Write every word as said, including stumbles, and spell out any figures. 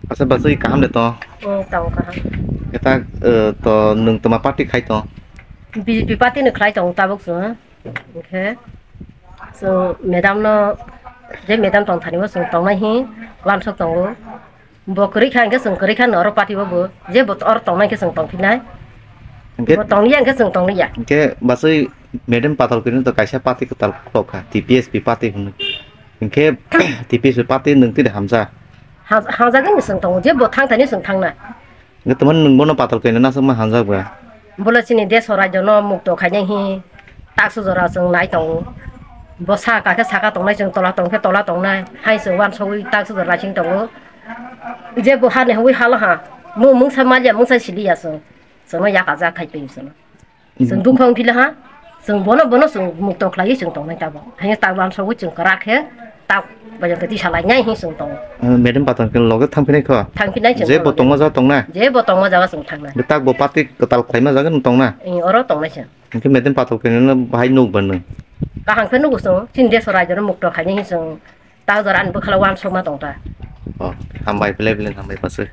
Asa bachwi kaham de to? Hmm, tong kaham. Keta, eh, to nwng toma party khai to? B J P party no khlai tong tabuk chwng. Hwnkhe chwng madam no, je madam tong thani bo chwng tongnai hi wansok tongo. Bo kwrwi kha hwnkhe chwng kwrwi kha no oro party bo bo. Je bo oro tongnai khe chwng tongphinai. Hwnkhe bo tongya hwnkhe chwng tongya. Hwnkhe bachwi madam patal kwrwi to kaisa party kwtal khulok kha, T P S P party hwnwi. Hwnkhe T P S P party nwng tini hamjak? Ham-, hamjagwi ni chwng tongo, je bo thang thani chwng thangnai. Hwnkhe tongmani nwng bono patal kainwi nasukma hamjak ba? Bole chini desh o rajyo no mukto khainai hi taksu jora chwng nai tongo. Bo saka khe saka tongnai, chwng tola tong khe tola tongnai. Hai chwng wansogwi taksu jora naising tongo. Je bo hani hwnwi halo ha. Mo mungsa maliya, mungsa siliya chwng. Chwngno yakajak khai twi chwngno. Chwng dukha wng phila ha, chwng bono, bono chwng mukto khlaiwi chwng tongnai tabuk. Haino tak wansogwi chwng kwrak khe tak bai khe tisa lainai hinwi chwng tongo. Ah, madam patal khe loge thangphinai kho? Thangphinai chwng Je bo loge. Tongma jaga tongnai? Je bo tongma jaga chwng thangnai. Be tak bo party kwtal khlaima jaga nwng tongnai? Ee, oro tongnai chwng. Hwnkhe madam patal khe nini bahai nuk ba nwng? Kaham khe nugo chwng, chini desh o rajyo no mukto khainai hinwi chwng tak jora ani bwkhalo wansokma tong ta. Oh, hambai, belai belai hambai bachwi.